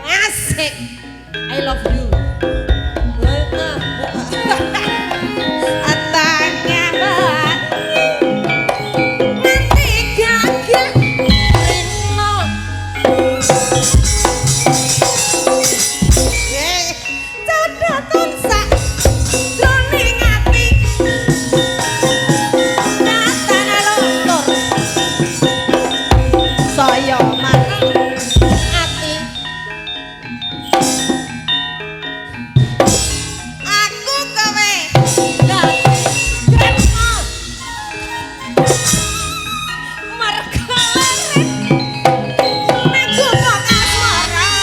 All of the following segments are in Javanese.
Asik. I love you. Atanya nganti gagah rino. Codhotan sak jroning ati. Tatane luntur. Saya marang ati. Aku kowe dadi grema. Mergo leren ning gubuk asmara.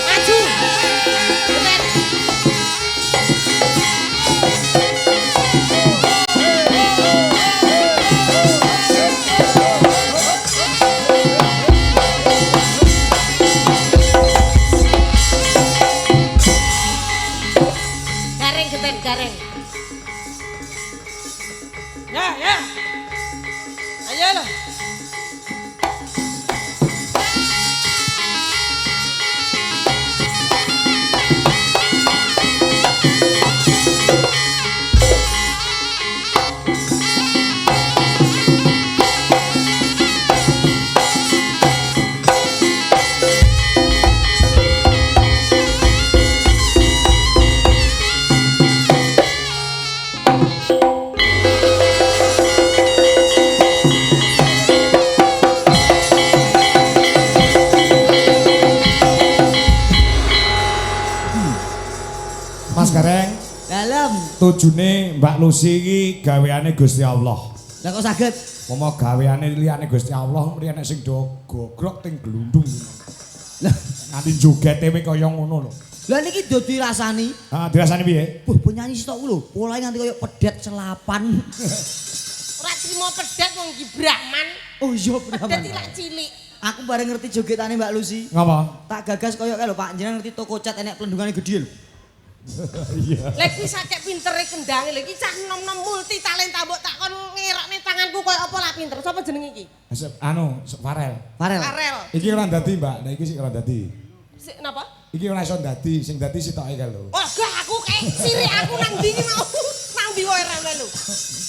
Maju. Bener. Gareng geten gareng. Ya, ya. Ayo lah. Mas Gareng, Dalem. Tujune Mbak Lucy iki gaweane Gusti Allah. Lah kok saged? Momo gaweane liyane Gusti Allah mrene enek sing do gogrok ting glundung. Lah, nganti jogete kowe kaya ngono lho. Lah niki do dirasani. Ha, dirasani piye? Wah, penyanyi sitok ku lho, polahe nganti kaya pedet selapan. Ora trimo pedet wong iki Brahman. Oh iya, Brahman. Pedet ilak cilik. Aku bareng ngerti jogetane Mbak Lucy. Ngapa? Tak gagas kaya kae lho Pak, jenengan ngerti toko cat enek plendungane gedhe lho. Iya. Lah iki sakek pintere kendange lho iki cah nom-nom multi talenta mbok tak kon ngerokne tanganku koyo apa lah pinter. Sapa jenenge iki? Anu, Farel. Farel. Farel. Iki ora dadi, Mbak. Nah iki sik ora dadi. Sik napa? Iki ora iso dadi, sing dadi sitoke kae lho. Oh, gak aku kae sirik aku nang ndi iki mau. Nang ndi wae rene lho.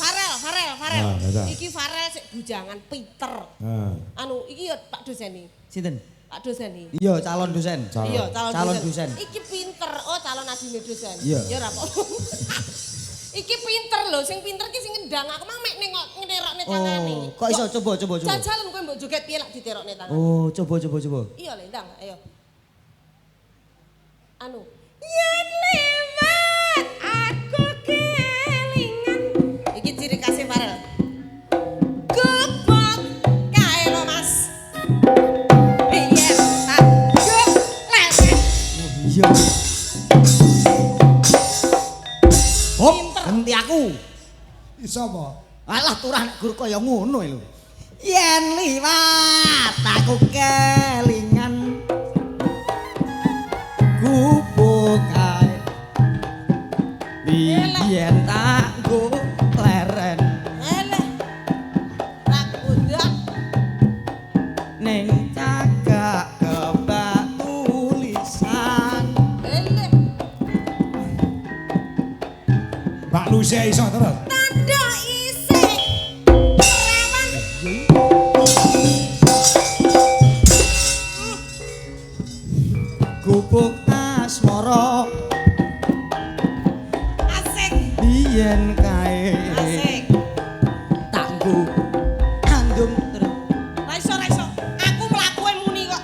Farel, Farel, Farel. Nah, iki Farel sik bujangan pinter. Heeh. Anu, iki ya Pak dosen iki. Sinten? Pak dosen iki. Iya, calon dosen. Calon. Iya, calon, Calon dosen. dosen. Iki pinter. Oh, calon adine dosen. Iya. Ya ora apa-apa. Iki pinter lho, sing pinter ki sing ngendang aku mang mek nengok ngerokne tangane. Oh, kok iso coba coba coba. Jajalan kowe mbok joget piye lak diterokne tangan. Oh, coba coba coba. Iya lho, ndang, ayo. Anu, yen lewat aku kelingan. Iki ciri khasnya Farel. Gebok kae lho, Mas. Piye tak golek. Iya. Hop, ganti aku. Iso apa? Alah turah nek gur kaya ngono lho. Yen liwat aku kelingan gubuk kae. Biyen tak nggo leren Eleh. Tak udah. ning cagak kebak tulisan. Eleh. Mbak Lucy iso terus. Tanda isih perawan. Gubuk asmara Asik. biyen kae. Asik. Tak nggo andum terus. Ra iso, ra iso. Aku mlakuke muni kok.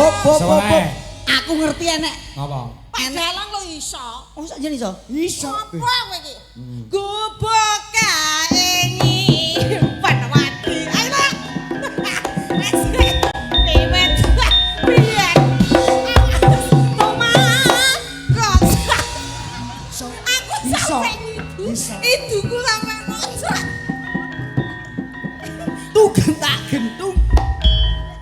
Hop hop hop. Hop. Aku ngerti enek. Apa? Pak Dalang lo iso. Oh, sakjane iso? Iso. Apa kowe iki? Gubuk kae nyimpen wadi. Ayo, Pak. Wiwit biyen. Tumakok. Aku sampe ngidu. Iduku sampe muncrat. Tugen tak gentung.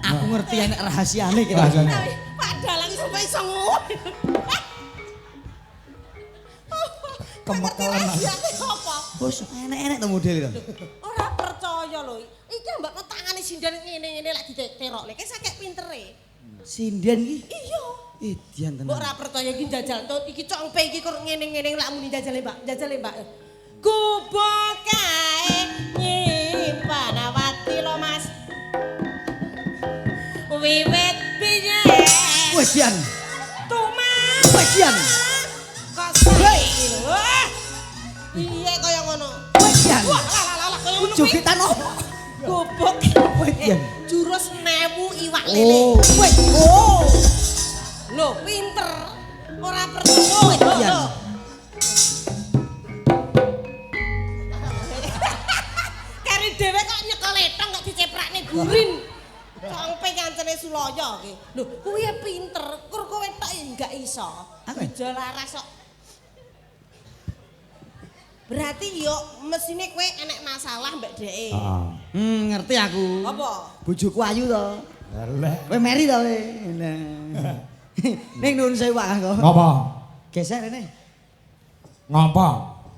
Aku ngerti enek rahasiane iki. Rahasiane. Pak Dalang sampe iso ngono. Kemekelan. Rahasiane apa? Bos enek-enek to model itu. Ora percaya lho. Iki mbakno tangane sinden ngene-ngene lek diterokne. Ki sakek pintere. Sinden iki. Iya. Edian tenan. Mbok ora percaya iki njajal to iki congpe iki kur ngene-ngene lak muni jajale, Mbak. Jajale, Mbak. Gubuk kae nyimpan wati lho, Mas. Wiwit biyen. Wes Dian. Tumas. Wes Dian. Kok saiki lho. Wah. Piye kaya ngono? Wes Dian. Wah, lah lah lah kaya ngono kuwi. Jogetan opo? Gubuk. Wes Dian. Jurus 1000 iwak lele. Oh, wes. Oh. Lho, pinter. Ora percaya. Lho, Dian. lho. Kari dhewe kok nyekel letong kok diceprakne burin. Congpe kancane Sulaya ki. Lho, kuwi ya pinter. Kur kowe tok ya enggak iso. Aku ya? Bejo laras kok. Berarti yo mesine kowe enek masalah mbek dheke. Heeh. Ngerti aku. Apa? Bojoku ayu to. Leh. Kowe meri to kowe. Nah. Ning nuwun sewu Pak Kangko. Ngopo? Geser rene. Ngopo?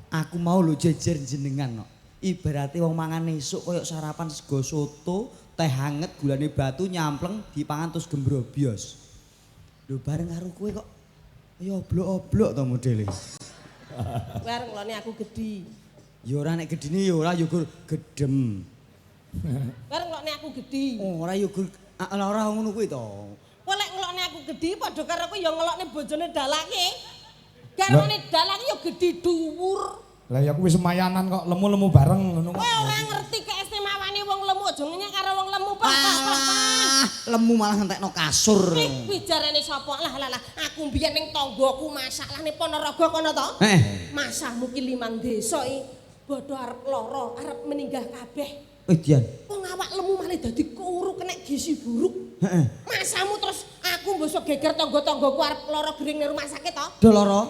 Aku mau lho jejer jenengan no. Ibarate wong mangan esuk koyo sarapan sego soto, teh hangat, gulane batu nyampleng dipangan terus gembrobios. Lho bareng karo kowe kok ya oblok-oblok to modele. Bareng ngelone aku gedhi. Ya ora nek gedine ya ora ya gur gedem. Bareng ngelone aku gedhi. Ora ya gur ora ngono kuwi to. Kowe lek ngelokne aku gedhi padha karo kowe ya ngelokne bojone dalange. Garwane dalange ya gedhi dhuwur. Lah ya kuwi semayanan kok lemu-lemu bareng ngono kok. Kowe ora ngerti keistimewaane wong lemu aja ngenyek karo wong lemu Pak. Pak, Pak, Pak. Alah, lemu malah ngentekno kasur. Ih, bicarane sapa? Lah lah lah, aku mbiyen ning tanggaku masalah ning Ponorogo kono to. Heeh. Masahmu ki limang desa iki bodho arep lara, arep meninggal kabeh. Eh Dian. Wong awak lemu malah dadi kuru kena gizi buruk. Heeh. Masamu terus aku mbosok geger tangga-tanggaku arep lara gering ning rumah sakit to. Do lara.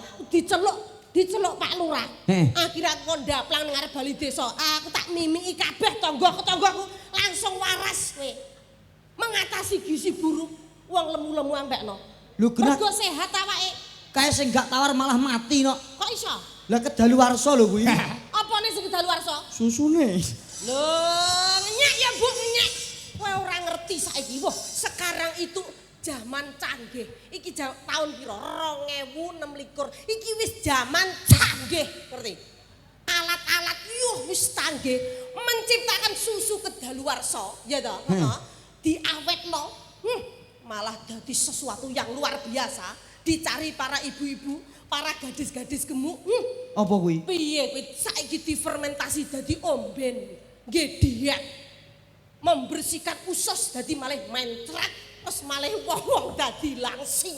Diceluk Pak Lurah. Heeh. Akhirnya aku kon ndaplang ning ngarep bali desa. Aku tak mimiki kabeh tangga-tanggaku langsung waras kowe. Mengatasi gizi buruk wong lemu-lemu ambekno. Lho gerak Mergo sehat awake. kae sing gak tawar malah mati no. Kok iso? Lah kedaluwarsa lho kuwi. Apane sing kedaluwarsa? Susune. Lho, ngenyek ya Bu, ngenyek. Kowe ora ngerti saiki. Wah, sekarang itu zaman canggih. Iki tahun piro? 2026. Iki wis zaman canggih, ngerti? Alat-alat yuh wis canggih menciptakan susu kedaluwarsa, ya toh? Heeh. Diawetno, malah dadi sesuatu yang luar biasa. Dicari para ibu-ibu, para gadis-gadis gemuk. Apa kuwi? Piye kuwi saiki difermentasi dadi omben, nggih diet. Membersihkan usus dadi malih mencret, terus malih wong-wong dadi langsing.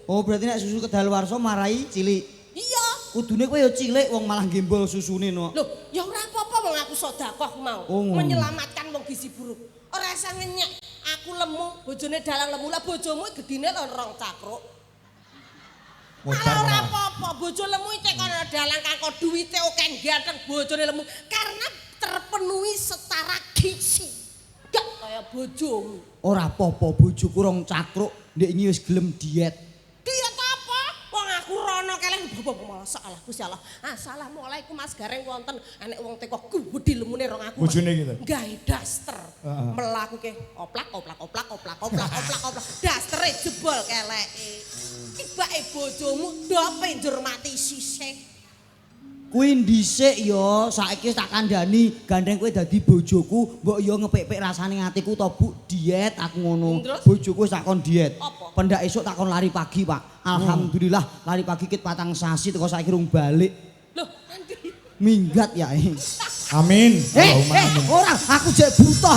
Oh, berarti nek susu kedaluwarsa marai cilik. Iya. Kudune kowe ya cilik wong malah gembol susune no. Loh, ya ora apa-apa wong aku sedekah mau. Oh, ngono. Menyelamatkan wong gizi buruk. Ora usah ngenyek. Aku lemu, bojone dalang lemu. Lah bojomu gedine lho rong cakruk. Malah ora apa-apa, bojo lemu iki kono dalang kangko duwite akeh ganteng bojone lemu karena terpenuhi secara gizi. Gak kaya bojomu. Ora apa-apa bojoku rong cakruk, ndek iki wis gelem diet. Diet apa? Wong aku rono keleng bapak malah salah Gusti Allah. Assalamualaikum Mas Gareng wonten enek wong teko gedhi lemune rong aku. Bojone gitu. Gawe daster. Heeh. Melakuke oplak oplak oplak oplak oplak oplak oplak. Dastere jebol keleke. Tibake bojomu dope njur mati sisih. Kuwi dhisik ya, saiki wis tak kandhani, gandeng kowe dadi bojoku, mbok ya ngepek-pek rasane atiku to Bu, diet aku ngono. Terus? Bojoku wis tak kon diet. Apa? Pendak esuk tak kon lari pagi, Pak. Alhamdulillah lari pagi kit 4 sasi teko saiki rung balik. Loh, nanti Minggat ya. Amin. Eh, Allahumma amin. ora, aku jek buta.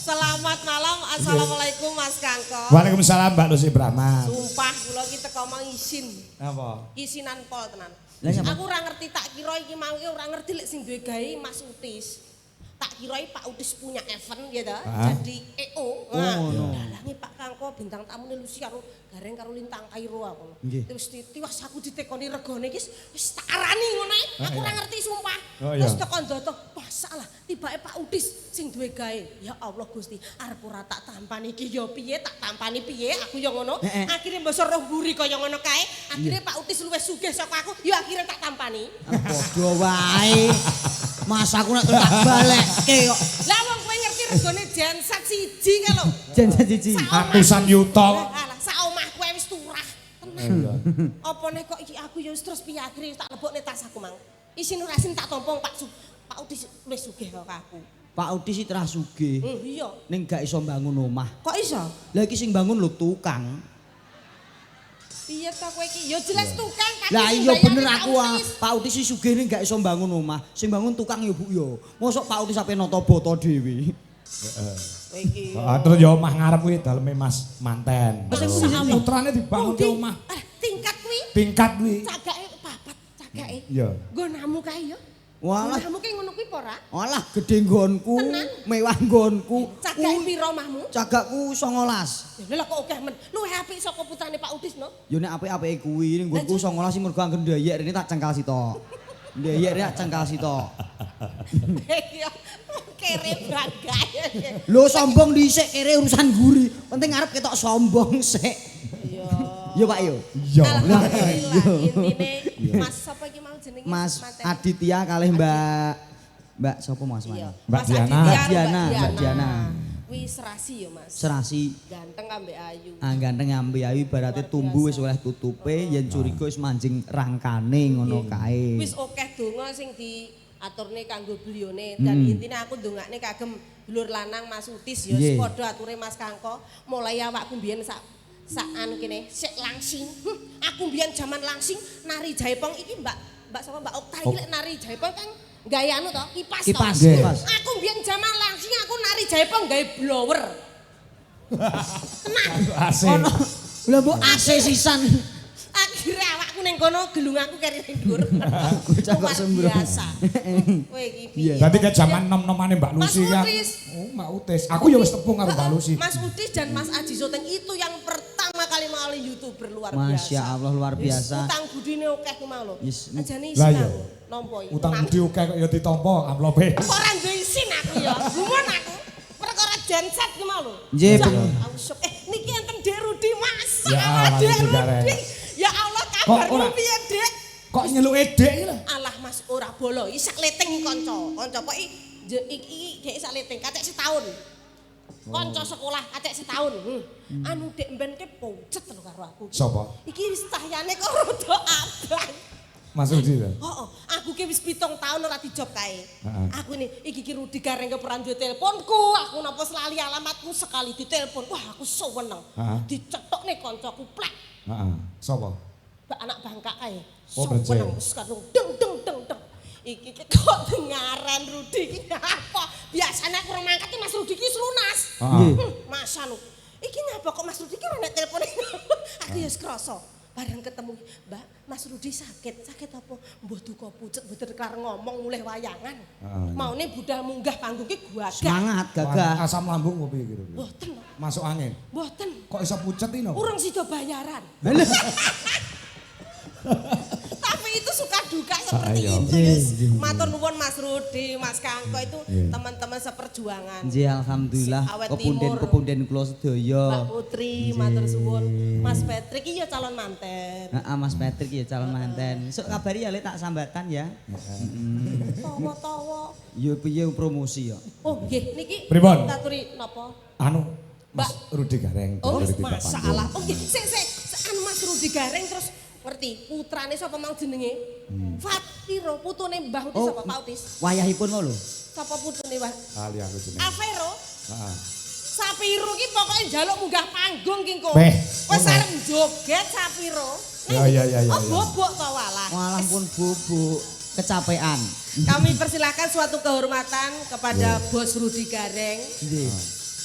selama Selamat malam. Assalamualaikum, Mas Kangko. Waalaikumsalam, Mbak Lucy Brahman. Sumpah kula iki teko mau isin. Apa? Isinan pol tenan. Lah, nyapa? Aku ora ngerti, tak kira iki mau iki ora ngerti lek sing duwe gawe Mas Utis. Tak kira Pak Utis punya event gitu, jadi EO. Nah, ngono. Dalange Pak Kangko, bintang tamune Lucy karo Gareng karo Lintang Kairo aku. Terus tiwas aku ditekoni regane iki wis tak arani ngono ae. Aku ora ngerti sumpah. Terus teko ndoto, masalah tibake Pak Utis sing duwe gawe. Ya Allah Gusti, arep ora tak tampani iki ya piye, tak tampani piye aku ya ngono. Akhire mbasa roh mburi kaya ngono kae. Akhire Pak Utis luwih sugih saka aku, ya akhire tak tampani. Padha wae. Mas, aku nek tak balekke kok. Lah wong kowe ngerti regane genset siji kae lho. Genset siji. Atusan yuta. Alah, sak omah kowe wis turah. Tenan. Apa neh kok iki aku ya wis terus piye akhire tak lebokne tas aku mang. Isin ora isin tak tampa Pak Utis wis sugih kok aku. Pak Utis iki terah sugih. Iya. Ning gak iso bangun omah. Kok iso? Lah iki sing bangun lho tukang. Piye ta kowe iki? Ya jelas tukang kaki Lah sing iya bayari bener Pak aku ah. Utis. Pak Utis iki sugih ning gak iso bangun omah. Sing bangun tukang ya Bu ya. Mosok Pak Utis sampe nata bata dhewe. Kowe iki. Heeh, terus ya omah ngarep kuwi daleme Mas Manten. Mas, sing pundi? Putrane dibangun ke omah Ah, tingkat kuwi. Tingkat kuwi. Cagake papat, cagake. Iya. Nggonamu kae ya. Walah. Nggonamu kae ngono kuwi apa ora? Alah gedhe nggonku, Tenan? Mewah nggonku. Cagake pira omahmu? Cagakku 19. Ya lah kok akeh men. Luwih apik saka putrane Pak Utis no. Ya nek apik-apike kuwi ning nggonku 19 sing mergo angger ndayek rene tak cengkal sitok. Ndayek rene tak cengkal sitok. Iya. Kere bangga. Lho sombong dhisik kere urusan guri. Penting arep ketok sombong sik. Iya. Ya Pak yo. Iya. Alhamdulillah intine Mas sapa iki mau jenenge? Mas Manten? Aditya kalih Mbak Mbak sapa Mas? Iya. Mbak Mas Diana. Aditya Mbak karo Diana, Mbak Diana. Kuwi serasi ya Mas. Serasi. Ganteng ambek ayu. Ah ganteng ambe ayu ibarate Luar tumbu wis biasa. oleh tutupe yen curiga wis manjing rangkane ngono kae. Wis akeh donga sing diaturne kanggo belione dan intine aku ndongakne kagem dulur lanang Mas Utis ya padha ature Mas Kangko mulai awakku mbiyen sak sak anu kene sik langsing. Aku mbiyen jaman langsing nari jaipong iki Mbak Mbak sapa Mbak Okta iki lek nari jaipong kan gawe anu to, kipas to. Kipas, kipas. Aku mbiyen jaman langsing aku nari jaipong gawe blower. Tenang. Asik. Lah mbok AC sisan. Akhirnya awakku ning kono gelung aku keri ning dhuwur. Bocah kok Luar sembrono. biasa. Kowe iki piye? Dadi ke jaman nom-nomane Mbak Mas Lucy kan. Utis. Oh, Mbak Utis. Aku ya wis tepung karo Mbak Lucy. Mas Utis dan Mas Aji Soteng itu yang pertama kali melalui YouTuber luar biasa. Masya Allah luar biasa. Utang budine akeh ku mau lho. Yes. Ajane Lah isin iya. aku nampa iki. Utang budi akeh kok ya ditampa amplope. Kok ora duwe isin aku ya. Gumun aku. Perkara genset ku mau lho. Nggih, Ya, Bu. aku syok. Niki enten Dek Rudi Mas. Ya Allah, Dek Rudi Gareng. Rudi. Ya Allah Kok kabarmu ora? piye, Dek? Kok nyeluke dek iki lho. Alah Mas ora bolo, iki sak leting kanca. Kanca kok iki iki dhek sak leting, kacek setahun. Kanca sekolah kacek setahun. Anu Dek mben ke pucet lho karo aku. Sapa? Iki wis cahyane kok rada abang. Mas Rudi lho. Heeh, aku ki wis 7 tahun ora dijob kae. Heeh. Aku ini iki ki Rudi Gareng ke duwe teleponku, aku napa selali alamatku sekali ditelepon. Wah, aku seneng. Heeh. Dicethokne kancaku plek. Heeh. Sapa? Mbak anak bangka kae. Oh, berarti. Seneng wis kadung deng deng deng deng. Iki ki kok dengaren Rudi iki apa? Biasane aku ora mangkat iki Mas Rudi ki wis lunas. Heeh. Mas anu. Iki ngapa kok Mas Rudi ki ora nek telepon. Aku ya wis krasa. Bareng ketemu, Mbak, Mas Rudi sakit. Sakit apa? Mbuh duka pucet, mboten kelar ngomong mulih wayangan. Heeh. Maune budal munggah panggung ki gagah. Semangat gagah. Asam lambung kopi gitu. Mboten, Masuk angin. mboten. Kok iso pucet iki no? Urung sida bayaran. Lah Tapi itu suka duka seperti Iya. itu. Nggih, Yus. nggih. Matur nuwun Mas Rudi, Mas Kangko itu Nggih. teman-teman seperjuangan. Nggih alhamdulillah Awet kepunden-kepunden kula sedaya. Mbak Putri, matur suwun. Mas Patrick iya calon manten. Heeh Mas Patrick ya calon manten. Sok kabari ya Le tak sambatan ya. Tawa-tawa. Ya piye promosi ya. Oh nggih niki Pripun? Katuri napa? Anu Mas Rudi Gareng. Oh, dari Tiga masalah. Panggung. Oh nggih, sik sik. Anu Mas Rudi Gareng terus ngerti putrane sapa mau jenenge? Fatiro, putune Mbah Utis Oh. sapa Pak Utis? Wayahipun mau lho. Sapa putune Mbah? Ali aku jenenge. Alvero. Heeh. Sapiro ki pokoke njaluk munggah panggung ki engko. Beh, Wis ngono. arep joget Sapiro. Ya, ya, ya, ya, Oh, ya. bobok to walah. Walah pun bubuk kecapean. Kami persilakan suatu kehormatan kepada Bos Rudi Gareng. Nggih.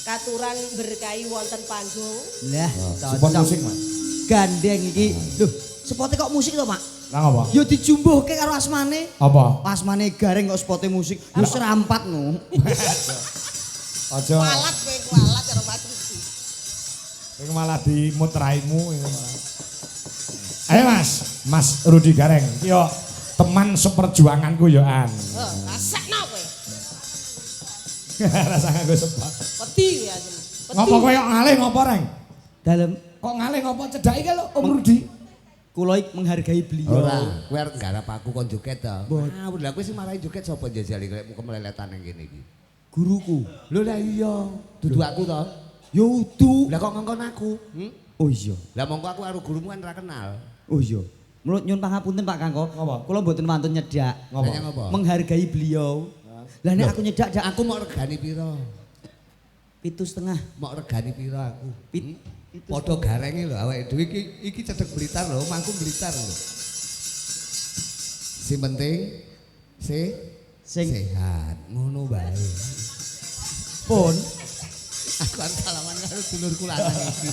Katuran berkahi wonten panggung. Lah, Support cocok. musik, Mas. Gandeng iki. Lho, spote kok musik to, Pak? Lah ngapa? Ya dijumbuhke karo asmane. Apa? Asmane Gareng kok spote musik. Ya serampat no. Aja. Kualat kowe kualat karo Mas Rudi. Iku malah dimut raimu iku malah. Ayo Mas, Mas Rudi Gareng. Yo teman seperjuanganku yo an. Heh, rasakno kowe. Rasa nganggo sepot. Wedi kowe asem. Wedi. Ngopo kowe kok ngalih ngopo, Reng? Dalem Kok ngalih ngopo cedhaki ki lho Om Rudi. Kula iki menghargai beliau. Ora, kowe arep nggarap aku kon joget to. Ah, lha kowe sing marahi joget sapa njajal iki lek kemleletan nang kene iki? Guruku. Lho lah iya, dudu aku to. Ya udu. Lah kok ngongkon aku? Hmm? Oh iya. Lah mongko aku karo gurumu kan ora kenal. Oh iya. Mulut nyun pangapunten Pak Kangko. Ngapa? Kula mboten wantun nyedak. Ngapa? Lah ngapa? Menghargai beliau. Lah nek aku nyedak dak Aku mau regani pira? 7,5. Mau regani pira aku? Pit Padha garenge lho awake dhewe iki iki cedhek Blitar lho, omahku Blitar lho. Sing penting se Sing- sehat, ngono wae. Pun. Aku arep salaman karo dulurku lanang iki.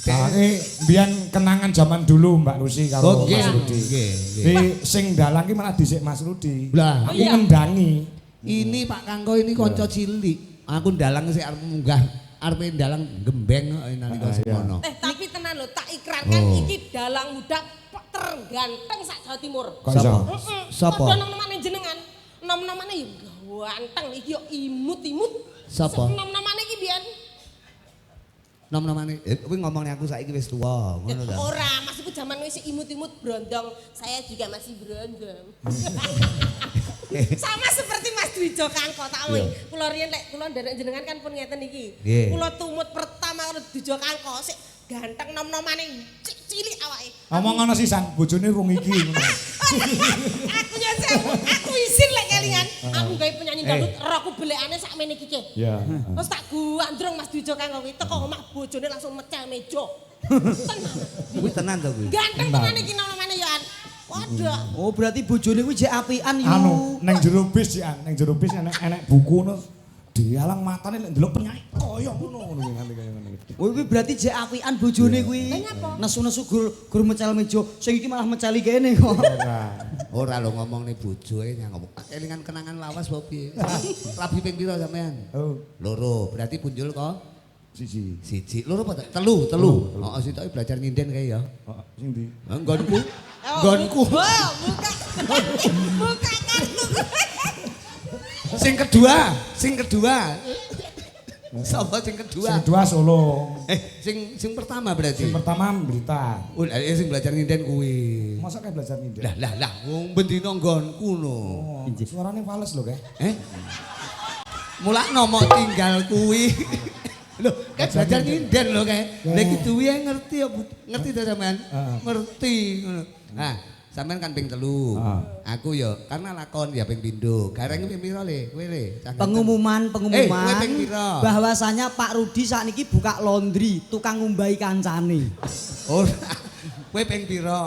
Nah, ini biyen kenangan zaman dulu Mbak Lucy karo Oh, nggih. Mas Rudi. Nggih, nggih. Di sing dalang ki malah dhisik Mas Rudi. Lah, aku iya. ngendangi. Ini Pak Kangko ini kanca cilik. Aku ndalang sik arep munggah, arep ndalang gembeng kok nalika Ah, iya. semono. Eh tapi tenan lho, tak ikrarkan Oh. iki dalang muda terganteng sak Jawa Timur. Kok iso? Heeh. Sapa? Padha nom-nomane jenengan. Nom-nomane yo ganteng iki yo imut-imut. Sapa? Nom-nomane iki biyen. Nom-nomane, kowe ngomongne aku saiki wis tuwa, ngono ta. Ora, Mas iku jaman wis imut-imut brondong. Saya juga masih brondong. Sama seperti Mas Dwijo Kangko tak omongi. Kula riyen lek kula nderek jenengan kan pun ngeten iki. Nggih. Kula tumut pertama karo Dwijo Kangko sik ganteng nom-nomane cilik awake. Ngomong ngono sisan, bojone rung iki ngono. Aku nyuwun sewu, aku izin lek kelingan. Aku gawe penyanyi dangdut, rokku belekane sakmene iki. Ke. Ya. Terus tak gandrung Mas Dwijo Kangko kuwi teko omah bojone langsung mecel meja. Tenan. Kuwi tenan to kuwi. Ganteng tenan iki nom-nomane yo an. Waduh. Oh berarti bojone kuwi jek apian yu. Anu, neng jero bis Cian, neng jero bis enek enek buku ngono. Dialang matane lek ndelok penyanyi kaya ngono ngono kuwi nganti kaya ngono iki. Oh kuwi berarti jek apian bojone kuwi. Lah nyapa? Nesu-nesu gur mecel meja, sing iki malah meceli kene kok. Ora. Ora lho ngomongne bojoe nyang ngomong. Kelingan kenangan lawas apa piye? Rabi ping pira sampean? Oh, Loro, berarti punjul kok siji. siji. Loro apa telu, telu. Heeh, sitoke belajar nyinden kae ya. Oh, sing ndi? Nggonku. Oh, Nggonku. Buka. Buka kartu. Sing kedua, sing kedua. Sapa sing kedua? Sing kedua Solo. Eh, sing sing pertama berarti. Sing pertama Blitar. Oh, lah sing belajar nyinden kuwi. Masa kayak belajar nyinden? Lah lah lah, wong bendina nggonku no. Oh, suarane fales lho kae. Eh? Mulakno mok tinggal kuwi. Lho, kan belajar nyinden lho kae. Lah iki duwe ngerti ya, ngerti ta sampean? Heeh. Ngerti ngono. Nah, sampean kan ping 3. Heeh. Aku ya karena lakon ya ping pindho. Gareng ping pira le? Kowe le. Cah ganteng. Pengumuman pengumuman Eh, kowe ping pira? bahwasanya Pak Rudi sakniki buka laundry, tukang ngumbahi kancane. Ora. Kowe ping pira?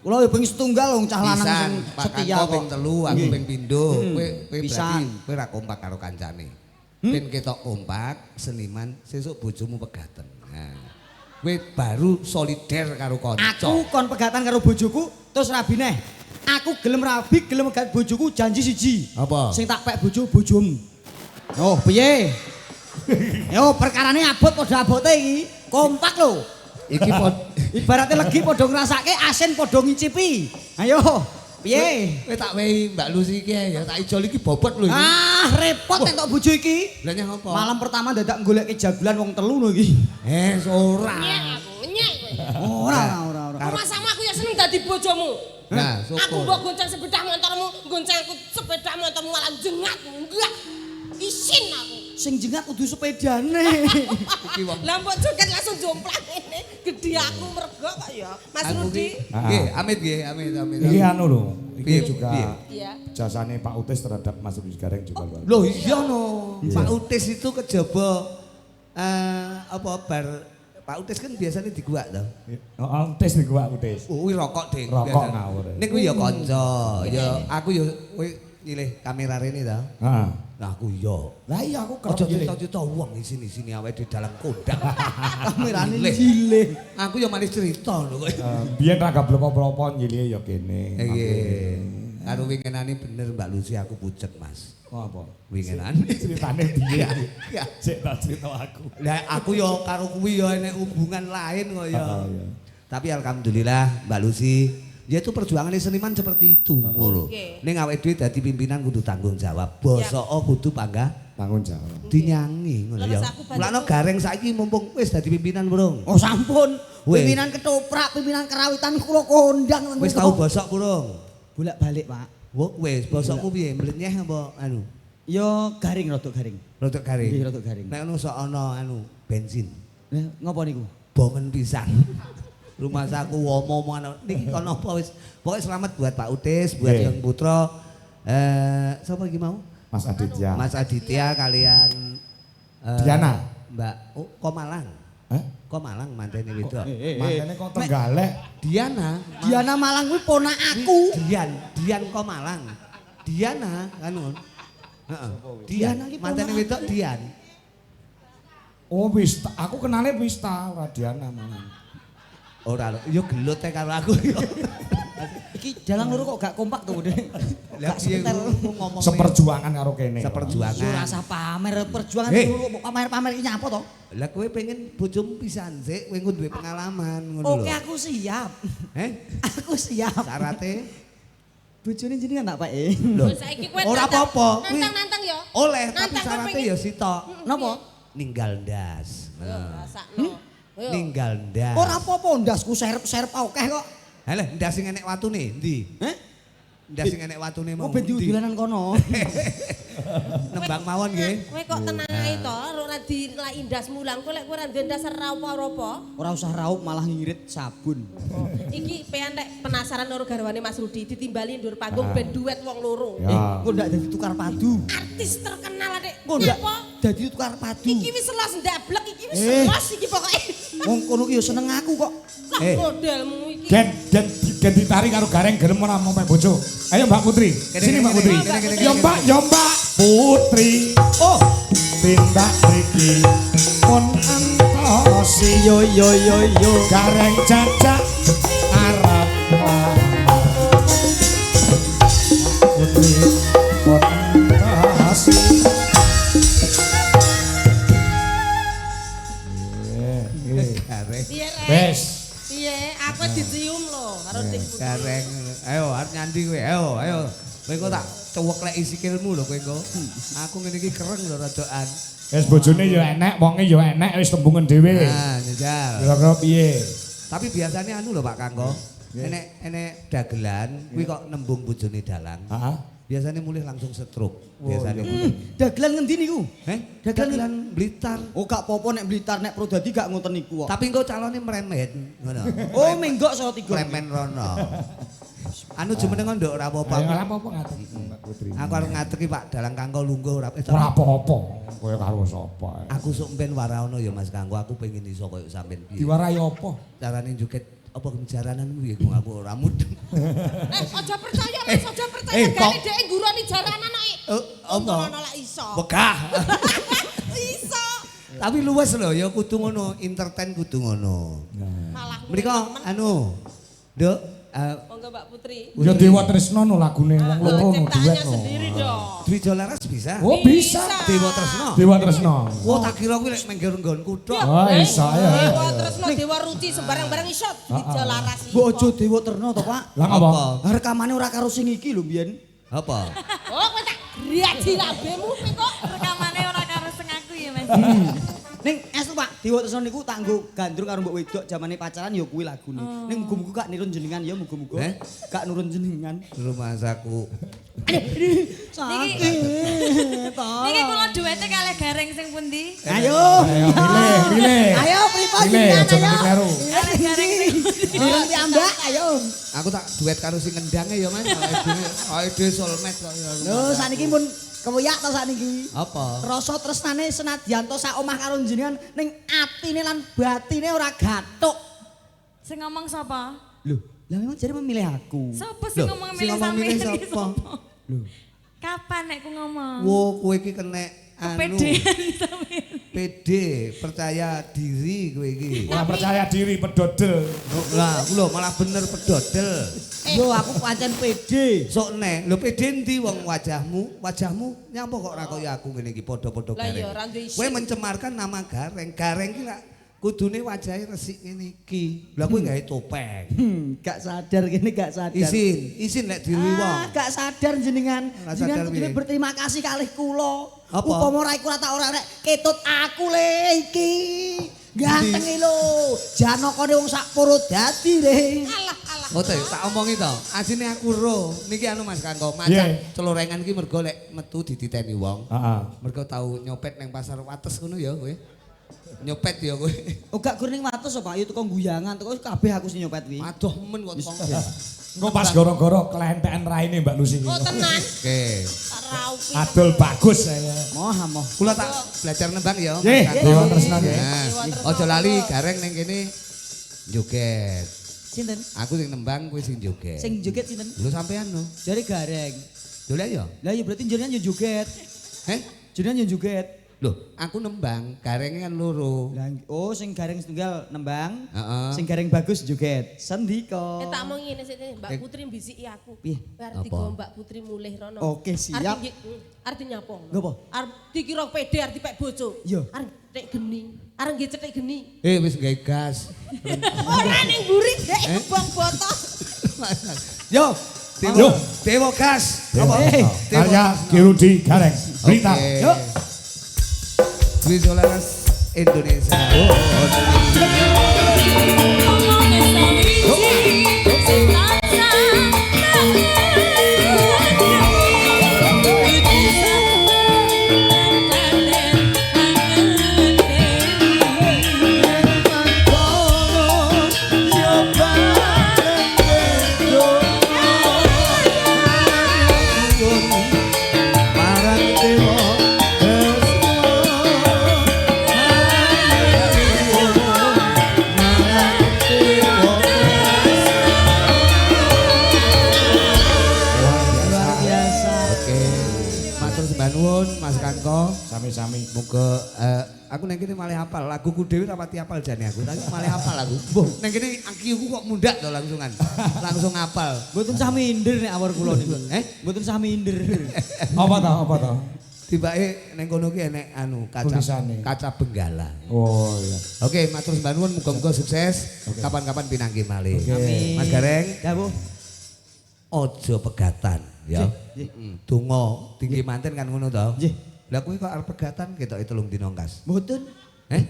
Kula ya ping setunggal wong cah lanang Pisan, sing Pak setia Kangko kok. ping 3, aku Nggih. ping pindho. Kowe kowe berarti Pisan. kowe ra kompak karo kancane. Ben ketok kompak, seniman sesuk bojomu pegaten. Nah. Kowe baru solider karo kanca. Aku kon pegatan karo bojoku terus rabi neh. Aku gelem rabi, gelem megat bojoku janji siji. Apa? Sing tak pek bojo bojomu. Oh, piye? Yo perkarane abot padha abote iki. Kompak lho. Iki pod Ibaratnya legi padha ngrasake, asin padha ngicipi. Ayo, piye? Kowe tak wehi Mbak Lucy iki ya, tak ijol iki bobot lho iki. Ah, repot entuk bojo iki. Lah nyah apa? Malam pertama dadak goleke jagulan wong telu lho iki. Eh, ora. Nyek aku, nyek kowe. Ora, ora, ora. Rumah sama aku ya seneng dadi bojomu. Nah, syukur. Aku mbok gonceng sepeda motormu, gonceng aku sepeda motormu malah jengat. Enggak. Isin aku. Sing jengat kudu sepedane. Iki wong Lah mbok joget langsung jomplang ngene. Gedhe aku mergo kok ya. Mas Aku Rudi. ki- Nggih, amit nggih, amit amit. Iki anu lho, iki Piye, juga piye? Iya. jasane Pak Utis terhadap Mas Rudi Gareng juga luar biasa. Loh iya no. Pak Utis itu kejaba apa bar Pak Utis kan biasanya diguak to. Oh, Utis niku Pak Utis. Oh, kuwi rokok, Ding. Rokok Biasa. ngawur. Ning kuwi ya kanca. Ya aku ya kowe nyilih kamera rene ta? Heeh. Lah aku iya. Lah iya aku kerep Aja nyilih. cerita-cerita wong isini-sini awake di dalam kondang. Kamerane Nyilih. jilih. Aku ya malah cerita lho kok. Biyen ra gablek apa-apa nyilih ya kene. Nggih. Karo winginane bener Mbak Lucy aku pucet, Mas. Oh, apa? Winginane. Ceritane piye? Ya. Cek tak cerita aku. Lah aku ya karo kuwi ya enek hubungan lain kok ya. Heeh, iya. Tapi alhamdulillah Mbak Lucy, ya itu perjuangan seniman seperti itu ngono. Oke. Ning awake dhewe dadi pimpinan kudu tanggung jawab. Bosok kudu panggah Tanggung jawab. dinyangi ngono ya. Leres aku banyak Mulane Gareng saiki mumpung wis dadi pimpinan burung. Oh sampun. Wis. Pimpinan ketoprak, pimpinan karawitan kula kondang. Wis tau bosok burung. Bolak-balik, Pak. Wo wis bosokku piye mlenyeh apa anu? Yo garing rodok garing. Rodok garing. Nggih, rodok garing. Nek ngono sok ana anu bensin. Lah ngopo niku? Bongen pisan. Rumah saku omong-omongan niki kono apa wis. Pokoke selamat buat Pak Utis, buat Nggih. Yang Putra. Sapa iki mau? Mas Aditya. Mas Aditya kalian Diana. Mbak oh, Komalang. Hah? Komalang mantene wedok. Mantene kok Trenggalek. Diana, Diana Malang kuwi ponak aku. Dian, Dian Komalang. Diana kan ngono. Heeh. Dian Diana ki mantene ponakan. wedok Dian. Oh Wista, aku kenale Wista ora Diana malah. Ora lho, yo gelut e karo aku yo. Iki dalang loro kok gak kompak to, Bude. Lah Gak piye setel. ngomong Seperjuangan karo kene. Seperjuangan. Yo ora usah pamer perjuangan Hei. loro kok pamer-pamer iki nyapa to? Lah kowe pengen bojomu pisan sik, kowe engko duwe pengalaman ngono lho. Oke, aku siap. Heh? Aku siap. Syarate Bojone jenengan tak, Pak? E? lho. Saiki kowe Ora nantang- apa-apa, kuwi Nantang-nantang ya. Oleh, tapi Nantang kowe syarate pengen- ya sitok. Napa? Ninggal ndas. Yo rasakno. Yo. Ninggal ndas. Ora apa-apa ndasku serep-serep akeh kok. Halah, ndas sing enek watune endi? Heh? Ndas sing enek watune mau. Oh ben endi? diudulanan kono. Nembang mawon nggih. Kowe kok tenang ae to, ora dilai ndasmu lang kowe lek kowe ora duwe ndas ora apa-apa. Ora usah raup malah ngirit sabun. Oh, iki pean lek penasaran karo garwane Mas Rudi ditimbali ndur panggung ben duet wong loro. Ya. Engko ndak dadi tukar padu. Artis terkenal adek. Engko ndak Nyapa? dadi tukar padu. Iki wis los ndablek iki wis Eh. los iki pokoke. Wong kono ki ya seneng aku kok. Lah Eh. modelmu iki. Gen gen gen ditarik karo Gareng gelem ora mau bojo. Ayo Mbak Putri. Sini Mbak Putri. kene, kene, Ya kene, Mbak, ya Mbak Putri. Oh, Tindak mriki pun antosi yo yo yo yo. Gareng jajak arep nglamar. Putri pun antosi. Nggih, nggih. Gareng. Piye rek? Wes. Piye? Aku dicium lho karo Dik Putri. Gareng. Ayo arep nyandi kowe. Ayo, ayo. Kowe engko tak cuwekleki sikilmu lho kowe engko. Aku ngene iki kereng lho rodokan. Wis bojone ya enek, wonge ya enek, wis tembungen dhewe. Nah, njajal. Kira-kira piye? Tapi biasanya anu lho Pak Kangko. Enek enek dagelan kuwi kok nembung bojone dalang. Heeh. Biasanya mulih langsung stroke. Biasanya. Dagelan ngendi niku? Heh? Dagelan Dagelan Blitar. Oh gak apa-apa nek Blitar nek Prodadi gak ngoten niku kok. Tapi engko calone mremet ngono. Oh menggok Salatiga. Mremen rono. Anu jumeneng nduk ora apa-apa. Ayo ora apa-apa ngadeg Mbak Putri. Aku arep ngadegi Pak Dalang Kangko lungguh ora Ora apa-apa. Kowe karo sapa? Aku sok mben waraono ya Mas Kangko, aku pengen iso koyo sampean piye. Diwarai apa? Carane joget apa jaranan piye kok aku ora mudeng. Aja percaya Mas, aja percaya eh, gane kok- dhek ngguroni jaranan kok. Eh, apa? Ono lak iso. Wegah. Iso. Tapi luwes lho ya kudu ngono, entertain kudu ngono. Malah Mriko anu, Nduk, Monggo Mbak Putri. Ya Dewa Tresno no lagune wong loro no duet Ciptaannya no. sendiri dong. Dwijo Laras bisa? Oh bisa. Dewa Tresno. Dewa Tresno. Wah, tak kira kuwi lek mengger nggonku tok. Oh iso ayo. ayo, Dewa ayo. Tresno, Dewa Ruci sembarang-barang iso Dwijo Laras iso. Mbok aja Dewa Terno to, Pak. Lah ngapa? Lah rekamane ora karo sing iki lho mbiyen. Apa? Oh, kowe tak graji lambemu kowe kok. Rekamane ora karo sing aku ya, Mas. Ning estu Pak, Dewa Tresno niku tak nggo gandrung karo mbok wedok jamane pacaran ya kuwi lagune. Ning muga-muga gak nirun jenengan ya muga-muga. Eh? Gak nurun jenengan. Rumah saku. Sakit. Niki kula duwete kalih Gareng sing pundi? Ayo. Ayo pilih, pilih. Ayo pripun Pilih, jenengan aja ayo. nganti kleru. Kalih Gareng sing pundi? Nirun piyambak ayo. Aku tak duet karo sing ngendange ya Mas. Awake dhewe, awake dhewe soulmate kok ya. Lho sakniki pun kewiyak to sakniki. Apa? Rasa tresnane senadyan to sak omah karo jenengan ning atine lan batine ora gathuk. Sing ngomong sapa? Lho, lah memang jare memilih aku. Sapa sing Loh, ngomong sing milih ngomong milih sampeyan iki sapa? sapa? Lho, Kapan nek ku ngomong? Wo kowe iki kenek anu. Kepedean sampean. PD, percaya diri kowe iki. Ora percaya diri pedodel. Lah, aku lho malah bener pedodel. Yo aku pancen PD. Sok nek, lho PD endi wong wajahmu? Wajahmu nyapa kok ora kaya aku ngene iki padha-padha Lah gareng. iya, ora duwe isin. Kowe mencemarkan nama gareng. Gareng ki lak kudune wajahe resik ngene iki. Lah kowe gawe topeng. Gak sadar kene gak sadar. Isin, isin lek diri wong. Gak sadar jenengan. Ora Jenengan sadar kudune piye? berterima kasih kalih kula. Apa? Upama ora iku ora tak ora rek ketut aku le iki. Gantenge lho. Janakane wong sak poro dadi le. Alah alah. Oh to, tak omongi to. Asine aku ro. Niki anu Mas Kangko, macak celorengan iki mergo lek metu dititeni wong. Heeh. Mergo tau nyopet nang pasar Wates ngono ya kowe. Nyopet ya kowe. Oh gak gur ning Wates kok Pak, ya teko guyangan teko kabeh aku sing nyopet kuwi. Aduh men kok teko. Engko pas goro-goro kelentekan raine Mbak Lucy. Oh tenan. Oke. Tak raupi. Adol bagus saya. Moh moh. Kula tak belajar nembang ya. Nggih, Mas Kangko. Dewa Tresna nggih. Nah, aja lali gareng ning kene joget. Sinten? Aku sing nembang, kowe sing joget. Sing joget sinten? Lho sampean lho. Jare gareng. Lho lah ya. Lah ya berarti jenengan yo joget. Heh? Jenengan yo joget. Loh, aku nembang, garengnya kan loro. Lah oh sing gareng setunggal nembang, Heeh. sing gareng bagus joget. Sendika. Tak omong ngene sik Mbak Putri mbisiki aku. Piye? Arep digawa Mbak Putri mulih rono. Oke, siap. Arep nyapa? Ngapa? Arep dikira pede arep dipek bojo. Iya. Arep cetek geni. Arep nggih cetek geni. Wis gawe gas. Ora ning mburi dek kebong boto. Yo, Dewa, Dewa gas. Apa? Karya Ki Rudi Gareng. Berita. Yo. Dwi Solaras Indonesia. Mas Kangko, sami-sami. Muga aku neng kene malih hafal laguku dhewe ra pati hafal jane aku, tapi malih hafal aku. Mbuh, neng kene akiku kok mundak to langsungan. Langsung hafal. Mboten sah minder nek awor kula niku. Mboten sah minder. Apa to? Apa to? Tibake neng kono ki enek anu kaca Tulisane. Kaca Benggala. Oh iya. Oke, matur sembah nuwun muga-muga sukses. Kapan-kapan pinanggih malih. Amin. Mas Gareng, Dawuh. Ojo pegatan ya. Donga tinggi manten kan ngono to. Nggih. Lah kowe kok arep pegatan ketoke 3 dina ngkas. Mboten.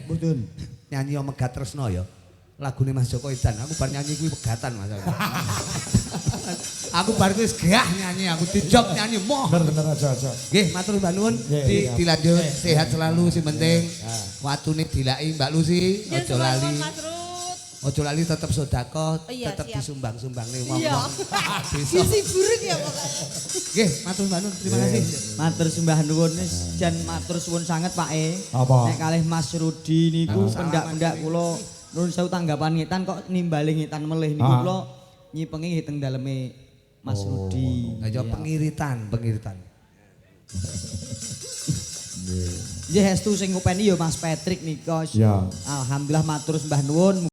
Mboten. Nyanyi yo Megat Tresno ya. Lagune Mas Joko Edan, aku bar nyanyi kuwi pegatan Mas. Aku bar kuwi wis gah nyanyi, aku dijog nyanyi moh. Bener-bener aja-aja. Nggih, matur mbak nuwun. Dilanjut sehat selalu sing penting. Watune dilaki Mbak Lucy, aja lali. Ojo lali tetep sedekah, tetep disumbang-sumbangne wong-wong. Gizi buruk ya pokoknya. Nggih, matur sembah nuwun. Terima kasih. Matur sembah nuwun wis jan matur suwun sanget Pak E. Apa? Nek kalih Mas Rudi niku pendak-pendak kula nuwun sewu tanggapan ngitan kok nimbali ngitan melih niku kula nyipengi nggih teng daleme Mas Rudi. Aja pengiritan, pengiritan. Nggih estu sing ngopeni ya Mas Patrick nika. Ya. Alhamdulillah matur sembah nuwun.